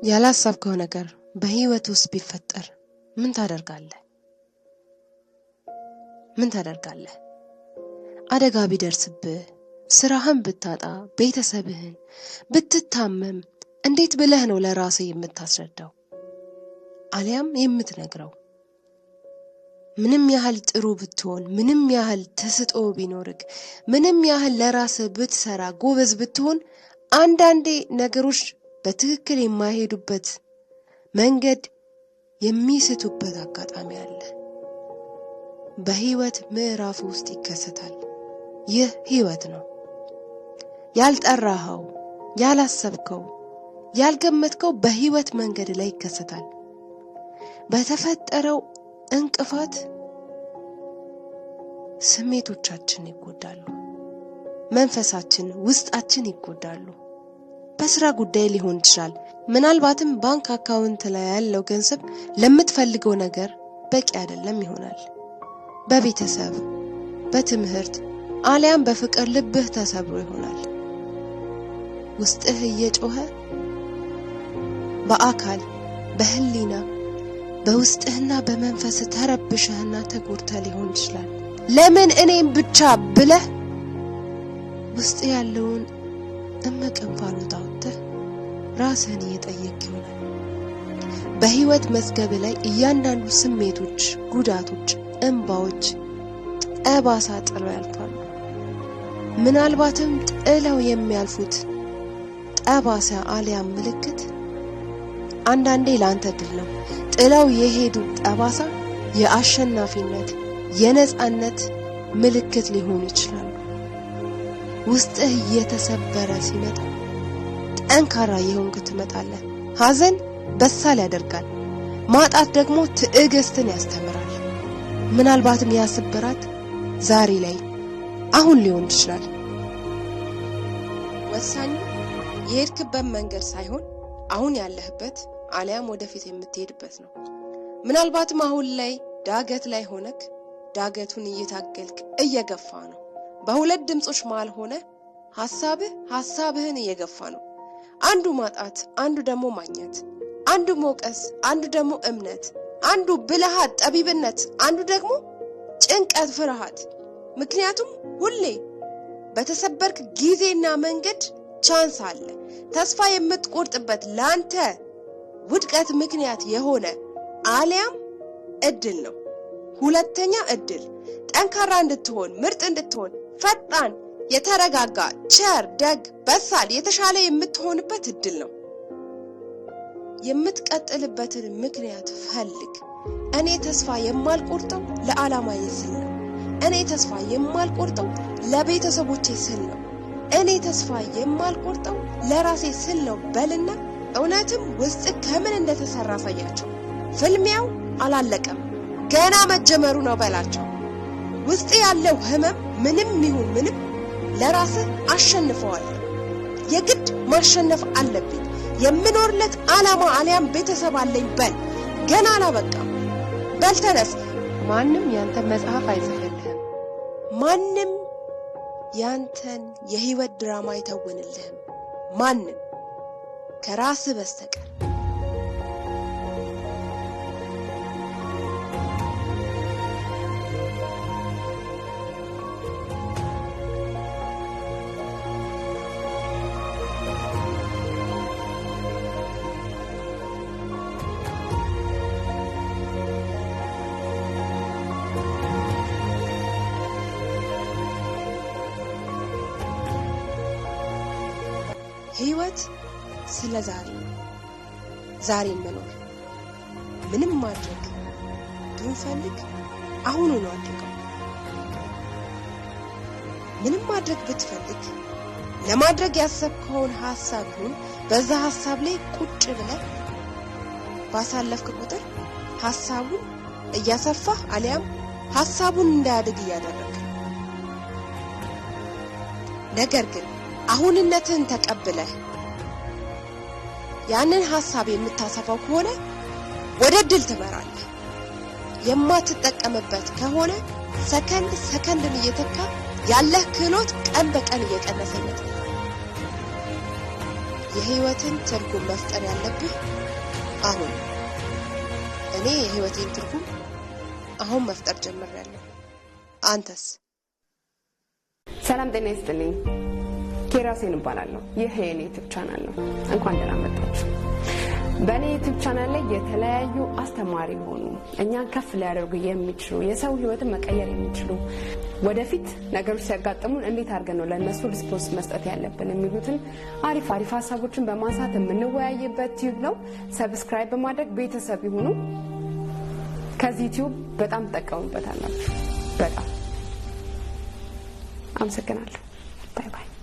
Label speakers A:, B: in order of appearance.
A: ያላሰብከው ነገር በህይወት ውስጥ ቢፈጠር ምን ታደርጋለህ? ምን ታደርጋለህ? አደጋ ቢደርስብህ፣ ስራህን ብታጣ፣ ቤተሰብህን ብትታመም እንዴት ብለህ ነው ለራስህ የምታስረዳው አሊያም የምትነግረው? ምንም ያህል ጥሩ ብትሆን፣ ምንም ያህል ተስጦ ቢኖርክ፣ ምንም ያህል ለራስህ ብትሰራ፣ ጎበዝ ብትሆን፣ አንዳንዴ ነገሮች በትክክል የማይሄዱበት መንገድ የሚስቱበት አጋጣሚ አለ። በህይወት ምዕራፍ ውስጥ ይከሰታል። ይህ ህይወት ነው። ያልጠራኸው፣ ያላሰብከው፣ ያልገመትከው በህይወት መንገድ ላይ ይከሰታል። በተፈጠረው እንቅፋት ስሜቶቻችን ይጎዳሉ። መንፈሳችን፣ ውስጣችን ይጎዳሉ። በስራ ጉዳይ ሊሆን ይችላል። ምናልባትም ባንክ account ላይ ያለው ገንዘብ ለምትፈልገው ነገር በቂ አይደለም ይሆናል። በቤተሰብ፣ በትምህርት አሊያም በፍቅር ልብህ ተሰብሮ ይሆናል። ውስጥህ እየጮኸ በአካል፣ በህሊና፣ በውስጥህና በመንፈስ ተረብሸህና ተጎድተህ ሊሆን ይችላል። ለምን እኔም ብቻ ብለህ ውስጥ ያለውን እምቅ እንፋሎት አውጥተህ ራስህን እየጠየቅ ይሆናል። በህይወት መዝገብ ላይ እያንዳንዱ ስሜቶች፣ ጉዳቶች፣ እንባዎች ጠባሳ ጥለው ያልፋሉ። ምናልባትም ጥለው የሚያልፉት ጠባሳ አሊያም ምልክት አንዳንዴ ለአንተ ድል ነው። ጥለው የሄዱ ጠባሳ የአሸናፊነት የነጻነት ምልክት ሊሆኑ ይችላሉ። ውስጥህ እየተሰበረ ሲመጣ ጠንካራ የሆንክ ትመጣለህ። ሐዘን በሳል ያደርጋል። ማጣት ደግሞ ትዕግስትን ያስተምራል። ምናልባትም ያ ስብራት ዛሬ ላይ አሁን ሊሆን ይችላል። ወሳኙ የሄድክበት መንገድ ሳይሆን አሁን ያለህበት አሊያም ወደፊት የምትሄድበት ነው። ምናልባትም አሁን ላይ ዳገት ላይ ሆነክ ዳገቱን እየታገልክ እየገፋ ነው። በሁለት ድምጾች መሃል ሆነ ሐሳብህ ሐሳብህን እየገፋ ነው። አንዱ ማጣት፣ አንዱ ደግሞ ማግኘት፣ አንዱ መውቀስ፣ አንዱ ደግሞ እምነት፣ አንዱ ብልሃት ጠቢብነት፣ አንዱ ደግሞ ጭንቀት፣ ፍርሃት። ምክንያቱም ሁሌ በተሰበርክ ጊዜና መንገድ chance አለ። ተስፋ የምትቆርጥበት ላንተ ውድቀት ምክንያት የሆነ አሊያም እድል ነው። ሁለተኛ እድል ጠንካራ እንድትሆን፣ ምርጥ እንድትሆን፣ ፈጣን፣ የተረጋጋ፣ ቸር፣ ደግ፣ በሳል፣ የተሻለ የምትሆንበት እድል ነው። የምትቀጥልበትን ምክንያት ፈልግ። እኔ ተስፋ የማልቆርጠው ለዓላማዬ ስል ነው። እኔ ተስፋ የማልቆርጠው ለቤተሰቦቼ ስል ነው። እኔ ተስፋ የማልቆርጠው ለራሴ ስል ነው በልና እውነትም ውስጥ ከምን እንደተሰራ አሳያቸው። ፍልሚያው አላለቀም፣ ገና መጀመሩ ነው በላቸው። ውስጥ ያለው ህመም ምንም ይሁን ምንም ለራስህ አሸንፈዋለሁ፣ የግድ ማሸነፍ አለብኝ፣ የምኖርለት ዓላማ አሊያም ቤተሰብ አለኝ በል። ገና አላበቃም በል፣ ተነስ። ማንም ያንተን መጽሐፍ አይጽፍልህም። ማንም ያንተን የህይወት ድራማ አይተውንልህም። ማንም ከራስህ በስተቀር። ህይወት ስለ ዛሬ ነው። ዛሬን መኖር፣ ምንም ማድረግ ብንፈልግ አሁኑ ነው አድርገው። ምንም ማድረግ ብትፈልግ ለማድረግ ያሰብከውን ሐሳብ ይሁን በዛ ሐሳብ ላይ ቁጭ ብለህ ባሳለፍክ ቁጥር ሐሳቡን እያሰፋህ አሊያም ሐሳቡን እንዳያድግ እያደረግክ ነው። ነገር ግን አሁንነትህን ተቀብለህ ያንን ሐሳብ የምታሰፋው ከሆነ ወደ ድል ትመራለህ። የማትጠቀምበት ከሆነ ሰከንድ ሰከንድን እየተካ ያለህ ክህሎት ቀን በቀን እየቀነሰ ይመጣል። የህይወትን ትርጉም መፍጠር ያለብህ አሁን ነው። እኔ የህይወቴን ትርጉም አሁን መፍጠር ጀምሬያለሁ። አንተስ?
B: ሰላም ጤና ይስጥልኝ። ኬራሴን እባላለሁ። ይህ የኔ YouTube channel ነው። እንኳን ደህና መጣችሁ። በእኔ YouTube channel ላይ የተለያዩ አስተማሪ የሆኑ፣ እኛን ከፍ ሊያደርጉ የሚችሉ፣ የሰው ህይወትን መቀየር የሚችሉ፣ ወደፊት ነገሮች ሲያጋጥሙን እንዴት አድርገን ነው ለእነሱ response መስጠት ያለብን የሚሉትን አሪፍ አሪፍ ሀሳቦችን በማንሳት የምንወያይበት tube ነው። Subscribe በማድረግ ቤተሰብ ይሁኑ። ከዚህ tube በጣም ትጠቀሙበታላችሁ። በጣም አመሰግናለሁ። Bye bye።